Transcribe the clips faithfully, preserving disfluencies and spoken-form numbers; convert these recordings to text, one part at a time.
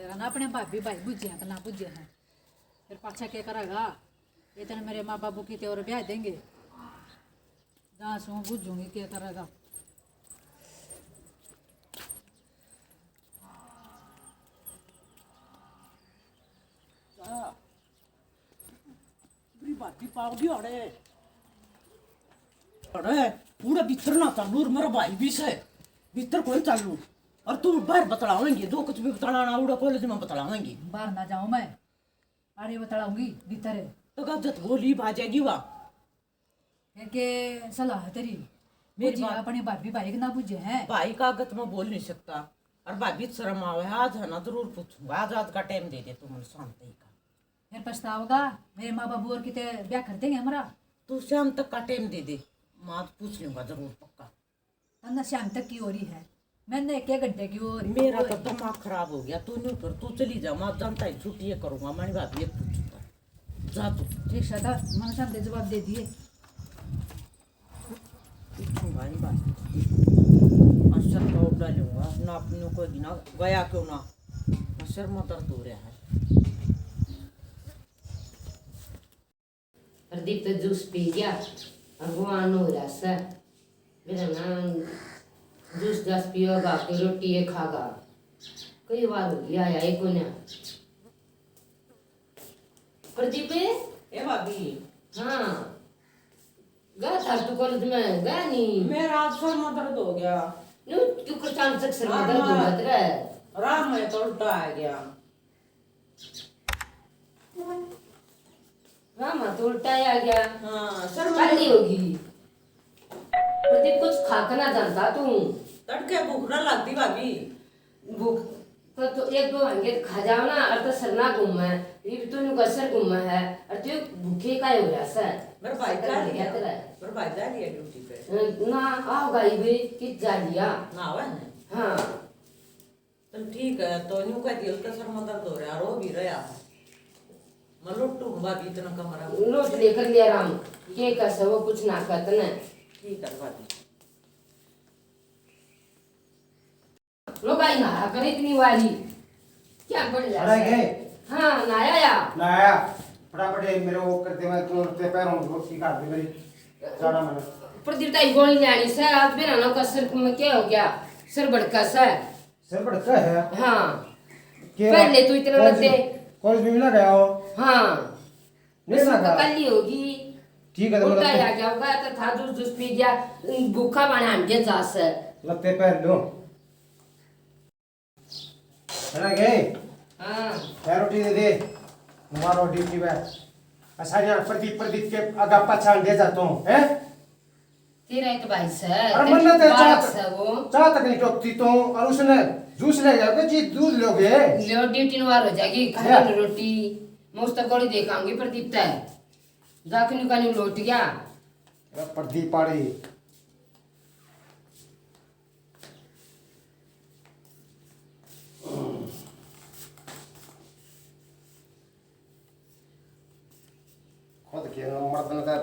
तेरा ना अपने भाभी भाई बुझे हैं कि ना बुझे हैं, फिर पाछा क्या करेगा? इतने मेरे माँ बाबू की ते और ब्याह देंगे, जहाँ से हूँ बुझूंगी क्या करेगा। मेरी भाभी पाओगी अड़े। अरे, पूरा भीतर ना चालू, और मेरा भाई भी से भीतर कौन चालू। और तू बाहर बतलावेंगे, जो कुछ भी बतलाना उड़ा कॉलेज में बतलावेंगे। बाहर ना जाऊं मैं, अरे बतलाऊंगी भीतर। तो गजत बोली भाजेगी वा। फिर के सलाह है तेरी? मेरी बुझी बात अपने भाभी भाई के ना बुझे हैं। भाई का आगत में बोल नहीं सकता, और भाभी शर्म आवे है। आज है ना, जरूर पूछूंगा। आज, आज का टाइम दे दे तू मुझे शांति का। फिर पछताओगा, मेरे माँ बाबू और किते ब्याह कर देंगे हमारा। तू शाम तक का टाइम दे दे, मैं आज पूछ लूंगा जरूर पक्का। तन्ने शाम तक की हो रही है, मैंने एक एक घंटे की हो रही मेरा तो दिमाग खराब हो गया। तू न्यू कर, तू चली जा, मैं आज जानता ही छुट्टी ये करूंगा, मैं भाभी ये पूछूंगा। जा तू। ठीक है, तो मैंने शाम जवाब दे दिए। पूछूंगा इन बात। मास्टर का उड़ा लूंगा ना, अपने को भी ना गया क्यों ना, मास्टर में दर्द हो रहा है। प्रदीप तो जूस पी गया, अगुवान हो रहा से। मेरा ना जूस जास पियोगा, कोई रोटी ये खागा। कई बार हो गया आया ही कोन्या। प्रदीप। ए भाभी। हाँ। गया था तू कॉलेज में, गया नहीं? मेरा आज सर में दर्द हो गया। न्यू क्यों कर अचानक से सर में हाँ, दर्द हो हाँ। गया तेरा? राह में तो उल्टा आ गया। राह में तो उल्टा ही आ गया। हाँ, सर में पहली होगी। प्रदीप, कुछ खा के ना जानता तू? तड़के भूख ना लगती भाभी। भूख तो, तो एक दो हंगे तो खा जाओ ना, और तो सर ना घूमे, ये भी तो न्यू का सर घूमे है, और तू भूखे का हो रहा सर? मेरे भाई चक्कर जा लग गया लिया, तेरा। मेरे भाई जा लिया ड्यूटी पे। अ, ना आओगा ये भी कि जा लिया। ना आवे है। हाँ। चल ठीक है, तो न्यू कह दिया, उसका सर में दर्द हो रहा, रो भी रहा है। मैं लोटू हूँ भाभी, इतना कमरा। लोट लेकर ले आराम, के कैसे वो कुछ ना कहते ना। ठीक है भाभी। लो भाई, नहाया कर इतनी वारी। क्या बढ़ रहा अरे है? गए? हाँ, नहाया या? नहाया। फटाफट ये मेरे वो करते, मैं तुरंत पैरों में रोटी काट दे मेरी। जाना मैंने। प्रदीप ताई गोली लेनी से, आज मेरा ना का सिर में क्या हो गया? सिर भड़का से। सिर भड़का है? हाँ। के पहले बात? तू इतना कॉलेज लते में, कॉलेज में भी ना गया हो? हाँ। नहीं बस ना वो तो गया। कल ही होगी। ठीक है, तो उल्टा मतलब आ गया होगा, तो था जूस, जूस पी गया, भूखा बना हम के जा से। लत्ते पहन लो। है ना गए? हाँ। यार रोटी दे दे। मारो ड्यूटी पे। अच्छा यार, प्रदीप, प्रदीप के आगा पाछा दे जाता हूँ, हैं? तेरा एक भाई से, अरे तेरी मन तो बात चाह से वो। चाह तक नहीं टोकती तू, और उसने जूस ले जाओगे जी, दूध लोगे? लो, ड्यूटी नवार हो जाएगी, खा ले। लो रोटी, मैं उस तक गोली दे खाऊंगी प्रदीप तै। जाके न्यू का न्यू लौट गया। अरे प्रदीप पाड़ी। खुद के मर्द ने तो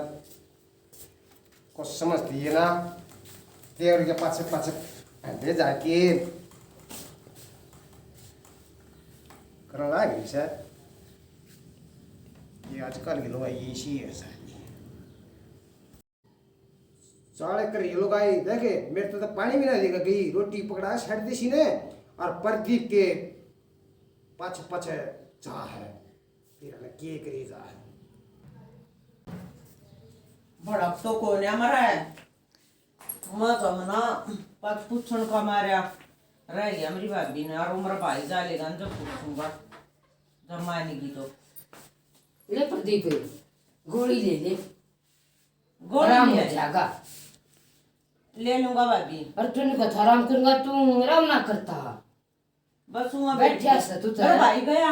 कुछ समझती है ना, देवर के पाछे पाछे दे जाके करना है सर। ये आजकल की लोग इसी है सर। चाले कर ये लोग आई देखे, मेरे तो, तो पानी भी ना लेकर गई, रोटी पकड़ा छड़ दी सी ने, और प्रदीप के पाछे पाछे जा है। फिर हमें के करी जा है। भड़क तो कोन्या मरा है। मैं तो मना पत पूछण का मारया रह गया मेरी भाभी ने, और मेरा भाई जा लेगा न जब पूछूंगा, जब मानेगी तो। ले प्रदीप, गोली ले ले, गोली आराम ले। हो जाएगा। ले लूंगा भाभी। और तूने कथा आराम करूंगा, तू आराम ना करता। बस हुआ बैठा बैठी। से तू तो। मेरा भाई गया।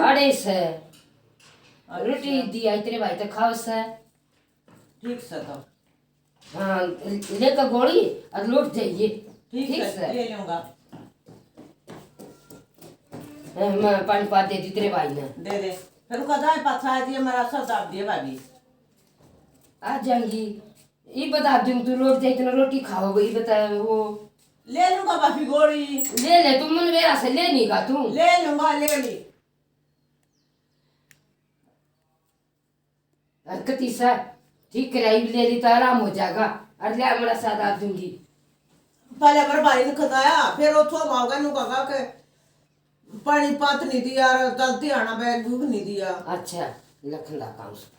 अड़े से। अच्छा। रोटी दी आई तेरे भाई तो खाओ से। ठीक से तो। हाँ, लेकर गोली और लौट जाइए। ठीक ठीक से, से। ले लूंगा। हाँ, मैं पानी पा दे दी तेरे भाई ने। दे दे। फिर कदा पाछा आ जाइए, मेरा सब दाब दिए भाभी। आ जाएंगी। ये बता दूं, तू लौट जाए, इतना रोटी खाओगे, ये बता वो। ले लूंगा भाभी गोली। ले ले, तू मन मेरा से ले नहीं गा तू। ले लूंगा, ले ली। हरकती से ठीक कराई, ले ली तो आराम हो जाएगा। और ले, मरा सादा दूंगी। पहले मेरे भाई ने खदाया, फिर वो थोमा होगा, नु कहा के पानी पात नहीं दिया और गलती आना बैग बुक नहीं दिया। अच्छा, लखन दा काम से।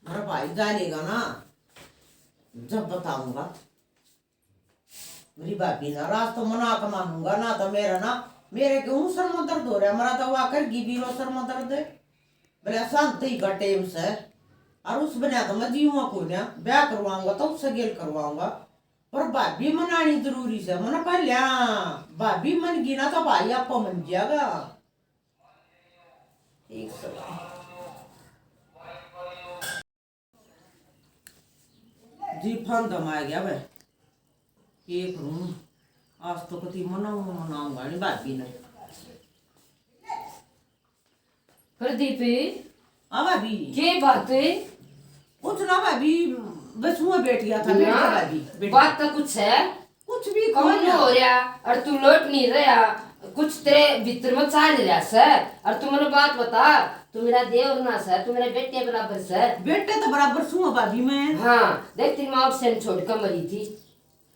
मेरा भाई जा लेगा ना, जब बताऊंगा। मेरी भाभी ना, राज तो मना के मानूंगा ना, तो मेरा ना, मेरे क्यों सर में दर्द हो रहा है, मेरा तो वा कर गी बीरो सर में दर्द। बोले शांत ही का टेम से, और उस बना तो मैं जीवा को ना, ब्याह करवाऊंगा तो उससे गेल करवाऊंगा, पर भाभी मनानी जरूरी से। मन पहले भाभी मन की ना, तो भाई आपको मन जाएगा। ठीक से। जी फांदम आ गया वै। के करूं, आज तो कती मनाऊं, मनाऊंगा नहीं भाभी ने। प्रदीप। हाँ भाभी। के बात है? कुछ ना भाभी, बस मैं बैठ गया था, बैठ ना, गया भाभी, बैठ बात गया। तो कुछ है। कुछ भी कौन कोई ना। हो रहा, और तू लौट नहीं रहा, कुछ तेरे भीतर में चाल रहा सै, और तू मैंने बात बता, तू मेरा देवर ना सै, तू मेरे बेटे बराबर सै। बेटे तो बराबर सूं भाभी मैं। हाँ, देख तेरी माँ से छोड़ कर मरी थी।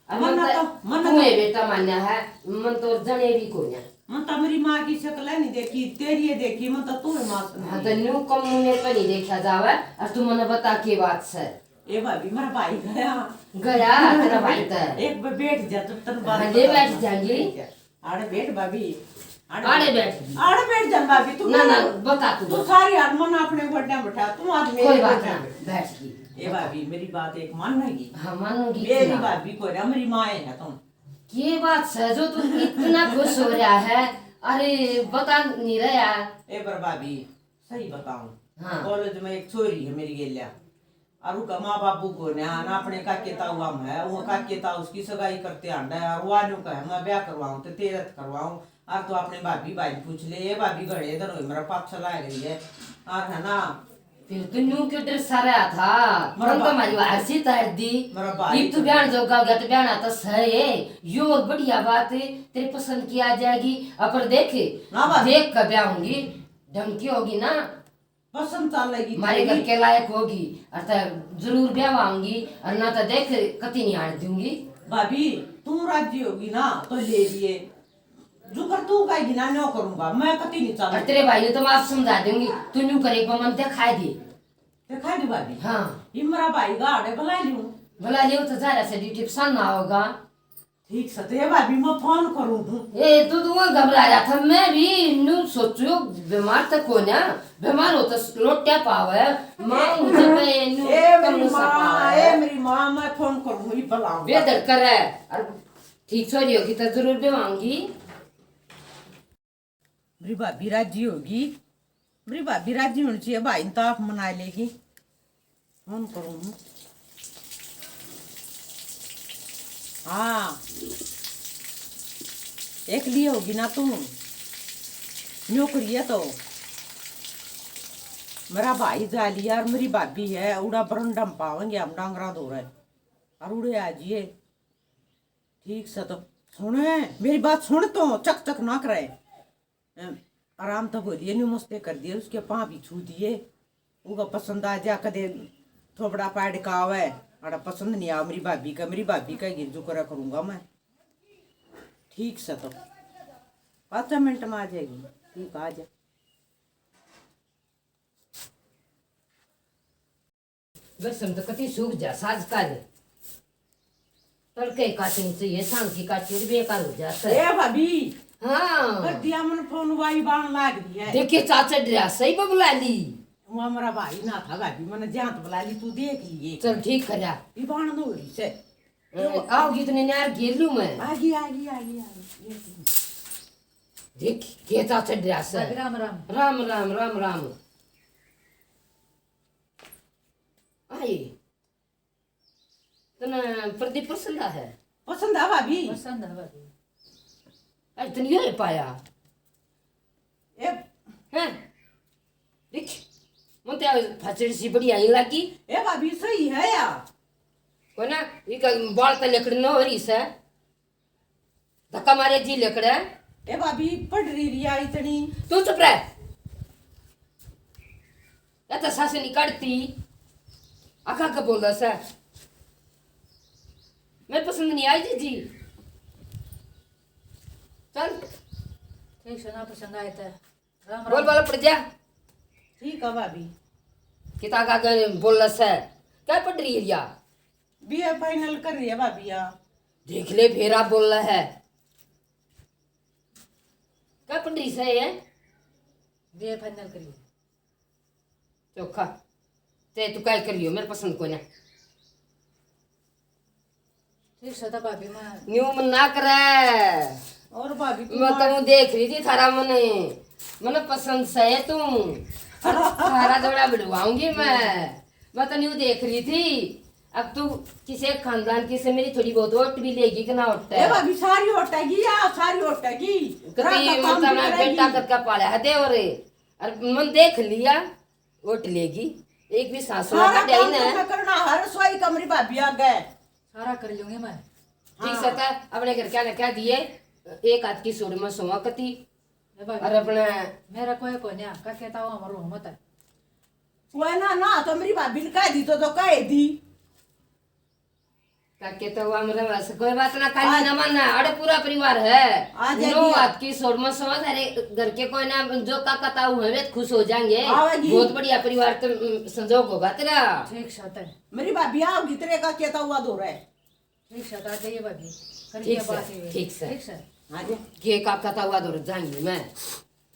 और मन मन तो, तो, मन तू तो ये बेटा मान्या है, मन तो और जने भी कोन्या। मन तो मेरी माँ की शक्ल है नहीं देखी, तेरी ये देखी, मन तो तू है माँ से हाँ, तो न्यू कम में को नहीं देखा जावे, और तू मने बता के बात सै। ए भाभी, मेरा भाई गया। गया, तेरा भाई तो है। एक बार बैठ जा, तब तन बात हाँ, ले बता बैठ दूँ। जाएंगी। आड़े बैठ भाभी, आड़े आड़े बैठ। बैठ। आड़े बैठ जा भाभी, तू ना, ना, बता तू तू बता। सारी हाथ मन अपने गोड्या बैठा, तू आज मेरे कोई बात गोड्या ना, बैठ। बैठ गई। ए भाभी, मेरी बात एक मानेगी? हाँ, मानूंगी मेरी ना। भाभी को ना, मेरी माँ है तुम। ये बात सै जो तू इतना खुश हो रहा है, अरे बता नहीं रहा। ए पर भाभी, सही बताऊं, हाँ। कॉलेज में एक छोरी है मेरी गेल्या, और उनका माँ बाबू को ना, ना अपने काके ताऊ हम है, वो काके ताऊ उसकी सगाई करते आंदा है, और वो आने का है, मैं ब्याह करवाऊं तो तेरथ करवाऊं, और तो अपने भाभी भाई पूछ ले, ये भाभी घड़े इधर हो, मेरा पाछा ला रही है, और है ना। फिर तू न्यू क्यों डर सा रहा था? मेरा कौन बा-, तो हमारी वारसी तार दी। मेरा भाई ये तू तो ब्याह जोगा हो गया तो ब्याहना तो सही है, यो और बढ़िया बात है, तेरे पसंद की आ जाएगी। अपर देख, ना भाभी। देख कर ब्याह होंगी, ढंग की होगी ना। पसंद चालेगी मारे तेरी। घर के लायक होगी, और तो जरूर ब्याह आऊंगी, और ना तो देख कती नहीं आने दूंगी। भाभी, तू राजी होगी ना तो ले लिए, जुकर तू कहेगी ना, न्यो करूंगा, मैं कती नहीं चालूंगी। और तेरे भाई ने तो मैं आप समझा दूंगी, तू न्यू करे, पर मन दिखा दे। दिखा दे भाभी। हाँ। ये मेरा भाई का आड़े बुला लियो। बुला लियो तो जा रहा से ड्यूटी पसंद ना होगा। ठीक से, तो ये भाभी मैं फोन करूँ हूँ। ए, तू तो वो घबरा रहा था, मैं भी न्यू सोचू, बीमार तो कोन्या, बीमार हो तो लोटिया पावे, माँ मुझे पे न्यू ए, कम मेरी सा माँ, पावे। ए, मेरी माँ, मैं फोन करूँ, ये बुलाऊंगा। बेहतर करे, और ठीक छोरी होगी तो जरूर बेवाऊंगी। मेरी भाभी राजी होगी, मेरी भाभी राजी होनी चाहिए, भाई ने तो आप मना लेगी। फोन करूँ हूँ। हाँ, एकली होगी ना तू, नौकरी है तो। मेरा भाई जा लिया और मेरी भाभी है, उड़ा बरंडा में पावेंगे हम डांगरा धोरे, और उड़े आ जिए। ठीक से तो सुन, मेरी बात सुन, तो चक चक ना करे। अम, आराम तो बोलिए, न्यू मस्ते कर दिए, उसके पाँ भी छू दिए। उगा पसंद आ जा, कदे थोबड़ा पाड़ का आवे, अड़ा पसंद नहीं आवे मेरी भाभी का, मेरी भाभी का गिरजू करा करूँगा मैं। ठीक से तो पाँच मिनट में आ जाएगी। ठीक, आ जा। लहसुन तो कती सूख जा साज काल। तड़के काटनी चाहिए, सांझ की काटी और बेकार हो जाता है। ए भाभी, हाँ। कर दिया मन फोन, वाई बाण लाग रही है। देखिए चाचा डरा सही बबला ली। वो हमारा भाई ना था भाभी, मैंने जांत बुला ली, तू देख लिए। चल ठीक करया। ये बाण दो रही से। ए, आओगी तो न्यार घेर लूं मैं। आ गई, आ गई, आ गई, आ गई। देख, के चाचा डरा से। राम राम। राम राम, राम राम। आई। तने प्रदीप पसंद आ है? पसंद आ भाभी। पसंद आ भाभी। अरे तने यो पाया? ए हैं? देख, मन तो फचड़ी सी बढ़िया ही लगी। ए भाभी, सही है या? है ना? ये का बाल तो लिकड़ना हो रही से, धक्का मारे जी लिकड़े। ए भाभी, पढ़ रही रिया इतनी। तू चुप रह। या तो सास नहीं काटती, आखा का बोला सा। मैं पसंद नहीं आई जी जी। चल। ठीक से ना पसंद आए तो राम बोल राम। बोल पड़ जा। ठीक है भाभी। किता का बोला सा? क्या पढ़ रही है या? बीए फाइनल कर रही है भाभी या। देख ले, फेर आप बोल रहा है। क्या पढ़ रही से ये? बीए फाइनल करियो। चोखा। ते तू क्या करियो, मेरे पसंद को ना। ठीक सै तो भाभी, मैं न्यू मन ना करे। और भाभी, मैं तो न्यू देख रही थी थारा मन, मन पसंद से है तू। थारा जोड़ा बिड़वाऊंगी मैं। मैं तो न्यू देख रही थी। अब तू किसे खानदान की से मेरी थोड़ी बहुत ओट भी लेगी कि ना ओट? ए भाभी, सारी ओटेगी या सारी ओटेगी। कभी मतलब मैं बेटा करके पाला है दे और, और मन देख लिया, ओट लेगी। एक भी सासू का डे ही ना करना, हर सोई कमरी भाभी आ गए। सारा कर लूंगी मैं। ठीक सै तो अपने घर क्या ना क्या दिए, एक हाथ की सोड़ में सोवा कती। ए भाभी, और अपने मेरा कोई कोन्या, का कहता हूँ हमारो मत है। कोई ना, ना तो मेरी भाभी ने कह दी तो, तो कह दी। काके तो हुआ मेरे बस, कोई बात ना, खाली ना मानना, अरे पूरा परिवार है। आ जाएगी। नो हाथ की सोड़ में सोवा, सारे घर के कोई ना, जो काका ताऊ है, वे खुश हो जाएंगे। आवेगी। बहुत बढ़िया परिवार तो, उम, संजोग होगा तेरा। ठीक सै तो। मेरी भाभी आओगी, तेरे काके ताऊ आ दो रहे। ठीक सै, आ जाइए भाभी। ठीक सै, ठीक सै। ठीक सै। आ जा। के काका ताऊ आ दो रहे, जाएंगे मैं।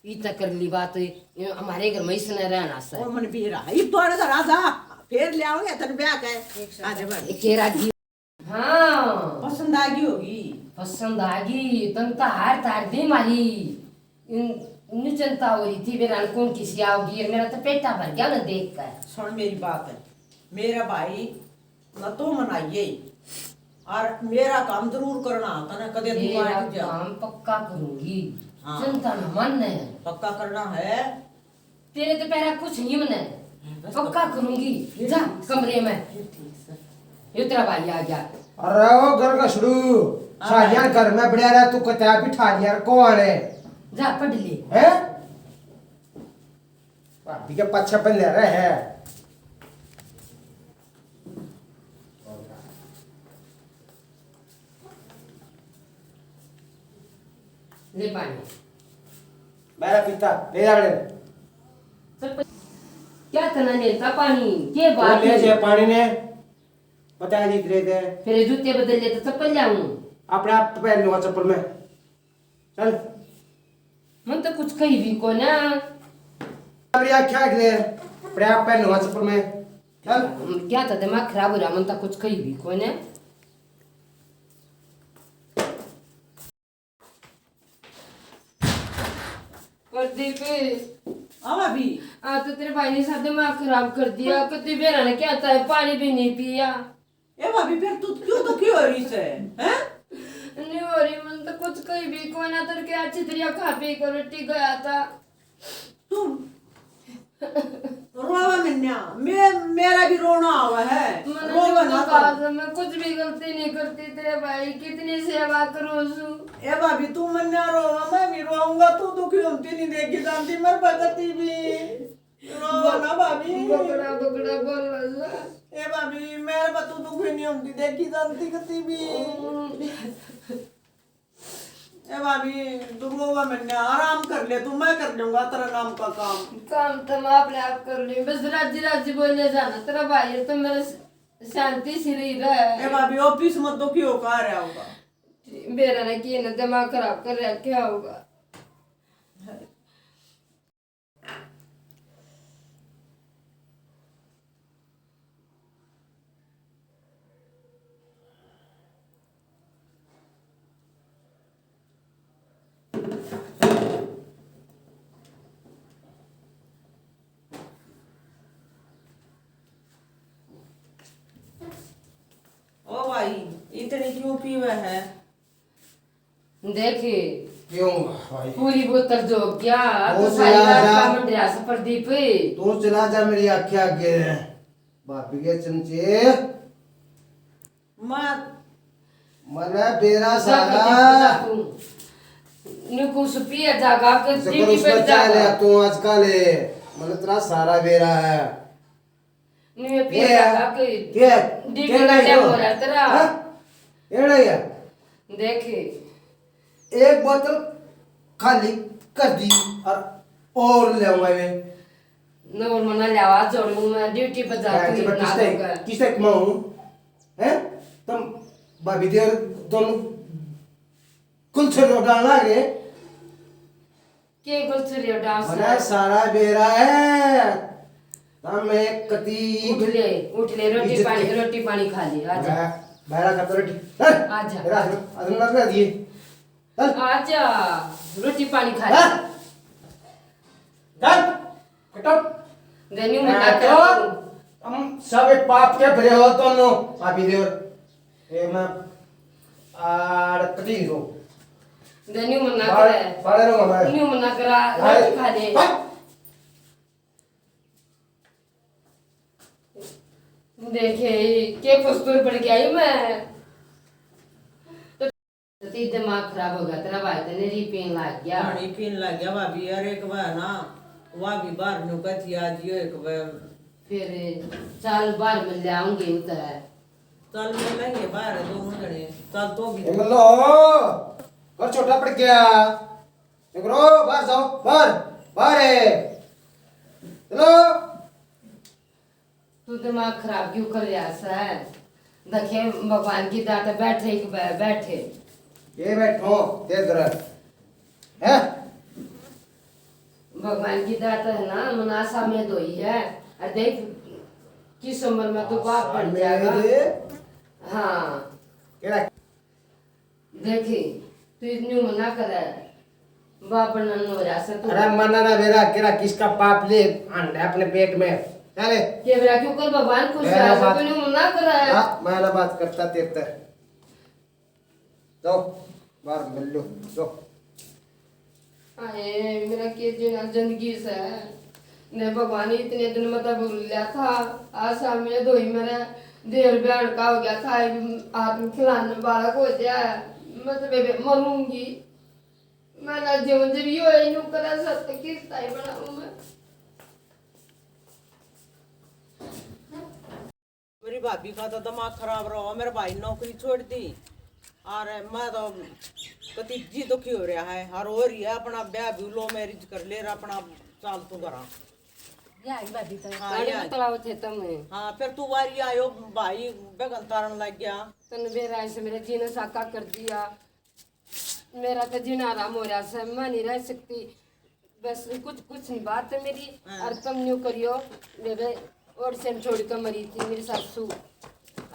ई तक कर ली बात, ये हमारे घर में इसने रहना सै। ओ मन भी रहा। इब तो आने तो राजा, फेर ले आओगे तन ब्याह के। ठीक सै। आ जा भाभी। के राजी। हाँ। पसंद आ गई होगी। पसंद आ गई, तन तो हार तार दी मारी। इन, इन चिंता हो रही थी, मेरा कौन किसी आओगी, और मेरा तो पेटा भर गया ना देख कर। सुन मेरी बात है, मेरा भाई ना तो मनाइए, और मेरा काम जरूर करना, तने कदे तेरा दुआ जा। काम पक्का करूंगी, हाँ। चिंता न मन। पक्का करना है। तेरे तो पैरा कुछ नहीं मने, बस पक्का तो करूंगी। ये जा ठीक से। कमरे में। ये ठीक से। ये तेरा भाई आ गया। अरे ओ घर का शुरू, हाँ। सारियां घर में बढ़िया रहा, तू कत्या बिठा लिया, कौन है? जा पढ़ ले। हैं? भाभी के पाछे बंदे रहे हैं। ले पानी। मेरा पीता, ले जा बड़े। चल, क्या करना लेता पानी? के बात ले है? जे पानी ने पता नहीं तेरे दे। फिर जूते बदल ले तो चप्पल लाऊं। अपने आप पहन लूंगा चप्पल में। चल। मन तो कुछ कही भी कोना। मेरी आँखें आग ले, अपने आप पहन लूंगा चप्पल में। चल। क्या था, दिमाग खराब हो रहा, मन तो कुछ कही भी कोना। प्रदीप। हाँ भाभी। आज तो तेरे भाई ने सब दिमाग खराब कर दिया। कति बेरा ने क्या था, पानी भी नहीं पिया। ए भाभी, फिर तू क्यों दुखी हो रही से, हैं? नहीं हो रही, मन तो कुछ कही भी कोना, तेरे के अच्छी तरह खा पी कर रोटी गया था। तू रोवे मन्या, मे-, मेरा भी रोना आवा है। मैंने रोवे ना तो। मैं कुछ भी गलती नहीं करती, तेरे भाई कितनी सेवा करूँ सू। ए भाभी, तू मन्या रोवा, मैं भी रोऊंगा। तू दुखी होती नहीं देखी जानती मेरे पे कती भी। रोवा ना भाभी। बकड़ा, बकड़ा बोल रहा। ए भाभी, मेरे पे तू दुखी नहीं होती देखी जानती कती भी। ए भाभी, तू रोवा मन्या, आराम कर ले तू, मैं कर लूंगा तेरा नाम का काम। काम तो मैं अपने आप कर लूं, बस राजी राजी बोले जाना, तेरा भाई है तो मेरे स-, शांति से रही रहा है। ए भाभी, ऑफिस में तो क्यों कह रहा होगा? बेरा ने की ना दिमाग खराब कर रखा होगा। ओ भाई, इतनी क्यों पीवे है? देख, क्यों भाई? पूरी बोतल जो क्या, वो तो सारी चला रात जा। का मंडरा से प्रदीप। तू चला जा मेरी आंखें आगे। भाभी के चमचे। मार। मने बेरा सारा। न्यू कुछ पिए जागा के जकर ड्यूटी उसका पर चाय ले जागा। तू आजकल है। मने तेरा सारा बेरा है। न्यू ये पिए ये जागा के ये ड्यूटी ये पर नहीं जागा हो। हो रहा तेरा। हाँ? ये नहीं है। देखे। एक बोतल खाली कर दी और और ले आऊंगा मैं। नवर मना लियावा जोड़ू मैं ड्यूटी पर जाती आज हूँ मैं ना किसने होकर। किसने कमाऊं? हैं? तुम भाभी देर दोनों कुल से लोटा लागे। के गुलछरियो डांस मने सारा बेरा है। हम एक कती उठ ले, उठ ले, रोटी इज्जत पानी, के- रोटी पानी खा ले, आजा। मैं- मेरा खतर ठीक। चल। आजा। तेरा आसन आसन लग रहा जी। चल। आजा, रोटी पानी खा ले। हाँ? चल। कटो। देनी मैं मना तो कर। हम सब एक पाप के भरे हो दोनों, भाभी देवर। ये मैं आड़ कती हो। देनी मना बाहर करे। बाहर रहो हमारे। न्यू मना करा, बाहर- रोटी खा ले। बाहर। देखे, के फस्तूर पड़ गया ये मैं। तो ती दिमाग खराब हो गया तेरा भाई, तने री पीन लाग गया। पानी पीन लग गया भाभी यार, एक बार ना, वह भी बाहर नु कहती आ जियो एक बार। फिर चल बाहर में ले आऊंगी उतर। चल मिल लेंगे बाहर दोनों जने। चल तो भी ए मल्लो, घर छोटा पड़ गया। निकलो, बाहर जाओ, बाहर, बाहर है। चलो। तू दिमाग खराब क्यों कर रहा है? देखे भगवान की दात बैठे एक बै-, बैठे। ये बैठो, तेरे घर। हैं? भगवान की दात है ना, मनासा में धोई है। और देख, किस उम्र में तू बाप बन जाएगा। मेरे हाँ। केड़ा देखी, तू इतनी मना करे, बाप बनना हो रहा से तू। अरे मना ना बेरा, केरा किसका पाप ले आंडे अपने पेट में। चले। के बेरा क्यों कर भगवान खुश मेरा रहा से बाप- तूने मना करा है। हाँ, मैं ना बात करता तेरे ते। जाओ, बाहर मिल लो, जाओ। अरे, मेरा के जीना जिंदगी से। ने भगवान इतने दिन में तो भूल लिया था। आज सामने धोई मेरे देर ब्याह का हो गया था, हाथ में खिलाने बालक हो जाए। मैं तो बेबे मरूंगी। मैं ना जीवन जरियो है, यूं करा सत किस ताई बनाऊं मैं। मेरी भाभी का तो दिमाग खराब रहो, मेरे भाई ने नौकरी छोड़ दी। और मैं तो कति जी दुखी हो रहा है। और हो रही है अपना ब्याह भी, लव मैरिज कर ले, अपना चाल तू करा। या ही भाभी तो हाँ, गाड़ी या। में तलाव थे तम। हाँ, फिर तू वारी आयो, भाई बेगन तारण लग गया। तन बेरा से मेरे जीना साका कर दिया। मेरा तो जीना आराम हो रहा से, मैं नहीं रह सकती। बस कुछ कुछ नहीं बात है मेरी। हाँ। और तुम न्यू करियो, बेबे और से छोड़ के मरी थी मेरी सासू।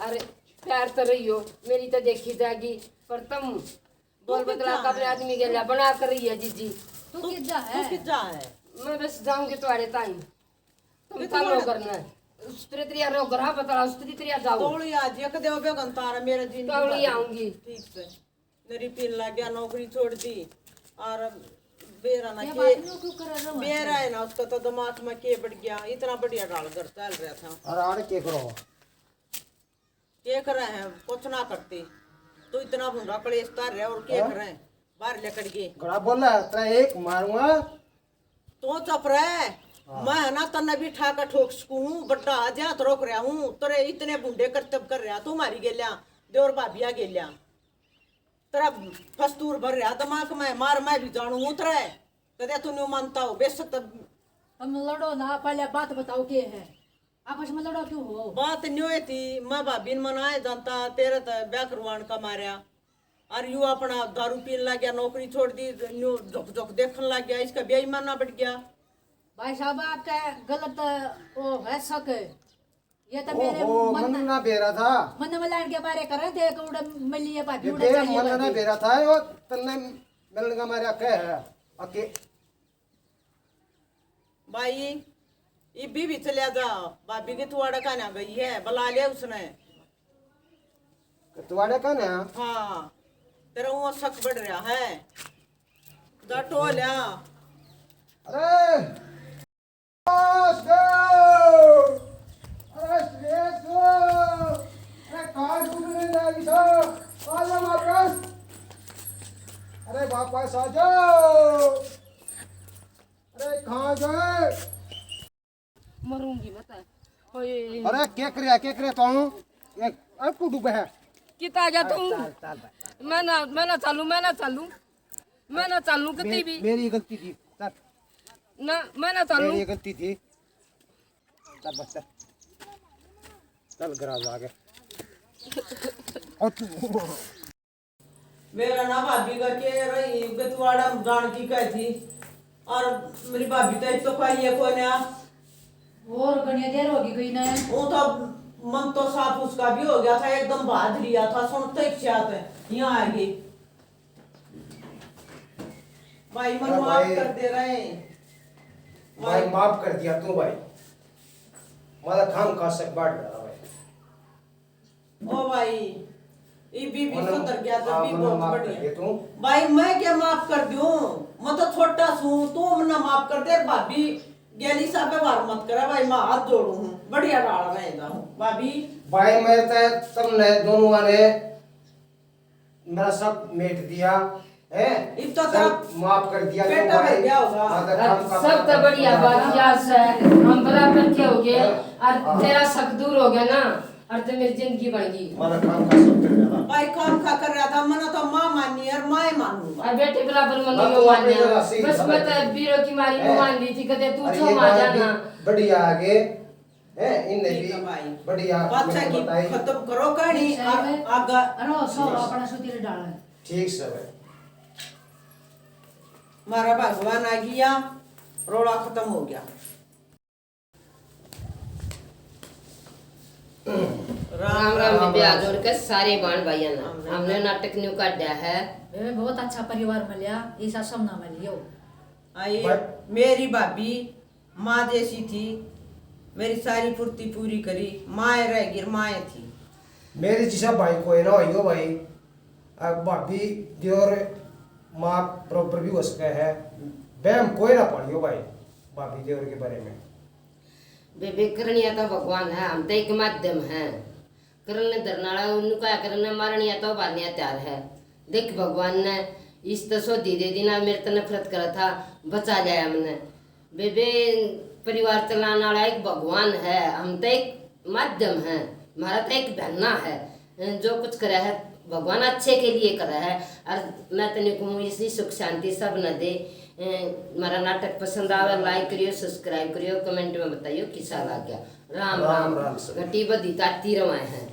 और प्यार तो रहियो, मेरी तो देखी जाएगी। पर तुम बोल भी बतला क्या का अपने है? आदमी के लिए बना कर रही है जीजी। तू किस जा है? तू किस जा है? मैं बस जाऊंगी तुम्हारे ताई। तुम ये तालो तुम्हारा- करना है। उस तेरे तेरिया रो घरा बतला, उस तेरी तेरिया जाओ। तोली आज एक देव बेगन तारा मेरा जीन तोली आऊंगी। ठीक से। मेरी पीन लग गया, नौकरी छोड़ दी। और बेरा ना ये के बात न्यू क्यों कर रहा है? बेरा है ना, उसका तो दिमाग में के बढ़ गया, इतना बढ़िया ढाल घर चल रहा था। और आड़ के करो? के करे हैं, कुछ ना करते। तू इतना भूंडा कलेश कर रहा और के हाँ? करे हैं? बाहर लेकर के। घड़ा बोला, तेरा एक मारूंगा। तू चुप रह। हाँ। मैं ना तन्ने भी ठा के ठोक सकूं हूं, बड्डा आ जा तो रोक रहा हूं। तेरे इतने भूंडे करतब कर रहा तू मारी गेल्या, देवर भाभिया गेल्या। तेरा फस्तूर भर रहा दिमाग में, मार मैं भी जानू हूं तेरे। कदे तू न्यू मानता हो, बेशक तब तुम लड़ो ना, पहले बात बताओ के है, आपस में लड़ो क्यों हो? बात न्यू ही थी, मैं भाभी ने मनाए जानता, तेरे तो ब्याह करवान का मारया। और यू अपना दारू पीन लग गया, नौकरी छोड़ दी, न्यू झुक झुक देखने लग गया, इसका बेईमाना बढ़ गया। भाई साहब, आपका गलत वो है शक। ये तो मेरे ओहो, मन मन ना बेरा था। मन में लाड़ के मारे करे थे, एक उड़े मिली है भाभी, ये उड़े बे चली मन ना भाभी। बेरा था, वो तन्ने मिलन का मारा कह है। अके भाई, इब्बी भी चलिया जा, भाभी के तुआड़ा का ना गई है, बुला लिया उसने। तुआड़े का ना? हाँ, तेरा वो शक बढ़ रहा है। जा टोल्या। अरे, अरे, अरे, काट कूट नहीं वापस आ जाओ। अरे कहाँ गए? मरूंगी मैं तो। ओए। अरे के करे, के करे तू? एक अब तू डूबे है। किता जा तू? चल, चल भाई। मैं ना, मैं ना चालू, मैं ना चालू। मैं ना चालू किती मेरी, भी। मेरी गलती थी। चल। ना, मैं ना चालू। मेरी गलती थी। चल बस चल। चल गराज आगे। और तू मेरा ना भाभी का के रही बेतवाड़ा में जान की कह थी। और मेरी भाभी तो एक तो पाई है कोई ना। और घणी देर होगी गई ना। वो तो मन तो साफ उसका भी हो गया था, एकदम भाज लिया था, सुनते ही चाहते यहाँ आ गई। भाई मन अरे माफ भाई। कर दे रहे। भाई भाई। माफ कर दिया तू भाई। मारा खाम खा सक बांट रहा भाई। ओ भाई, ये भी, भी मन्ने सुधर गया तो हाँ, भी मन्ने बहुत माफ कर बढ़िया। दे तू। भाई, मैं क्या माफ कर दूं? मैं तो छोटा सूं, तू मन्ने माफ कर दे। भाभी, गैली सा व्यवहार मत करा भाई, मैं हाथ जोड़ू हूँ, बढ़िया डाल रहेगा हूँ भाभी। भाई, मैं तो तुमने दोनों ने मेरा सब मेट दिया है, इब तो सब तेरा माफ कर दिया बेटा तू भाई। भर गया होगा। हाँ, तो अब काम का सब तो काम बढ़िया कर बात दिया। यार से, हम बराबर के हो गए, हाँ। और हाँ। तेरा शक दूर हो गया ना, और तो मेरी जिंदगी बन गई। मारा काम का सब कर रहा था। भाई काम का कर रहा था, मना तो माँ माननी है और माँ ही मानूंगा। और बेटे बराबर मन ना, नहीं तू अपनी मान्या। जगह सही बस था मैं भाई। तो बीरो की मारी है। मान ली थी, कदे तू अरे छो ये मार बात जाना। भी बढ़िया आगे। हैं, इनने ठीक भी है भाई। बढ़िया बादशाह मेरे को की बताई। खत्म करो कहानी, ठीक है। आ-, आगा। अरे, ओ, सो ठीक। अपना सुतीले डाल। ठीक से भाई। मारा भगवान आ गया, रोला खत्म हो गया। राम राम राम बेबे, हाथ जोड़ के सारे बाण भाइयां ने। राम राम। हमने नाटक न्यू काढ़ा है। बेबे, बहुत अच्छा परिवार मिलया, ऐसा सब ना मिलियो। आई, भाई। मेरी भाभी माँ जैसी थी, मेरी सारी फुर्ती पूरी करी, माए रह गिर माए थी। मेरी जिसा भाई कोई ना होइयो भाई, अब भाभी देवर माँ बराबर भी हो सके है, बहम कोई ना पालियो भाई, भाभी देवर के बारे में। बेबे, करनिया तो भगवान है, हम तो एक माध्यम हैं। करने धरने वाला उन्नू कहा करने, मारनिया तो उभारनिया तैयार है। देख भगवान ने इस तो सो धीरे दिन मेरे तने नफरत करा था, बचा लिया हमने। बेबे, परिवार चलाने वाला एक भगवान है, हम तो एक माध्यम हैं, हमारा तो एक बहना है। जो कुछ करे है भगवान अच्छे के लिए करे है। और मैं तने कहूँ इसी सुख शांति सब न दे। अ, हमारा नाटक पसंद आवे, like करियो, subscribe करियो, comment में बताइयो किसा लग गया। राम राम राम। राम सर। घटी बधी ताती रवाए हैं।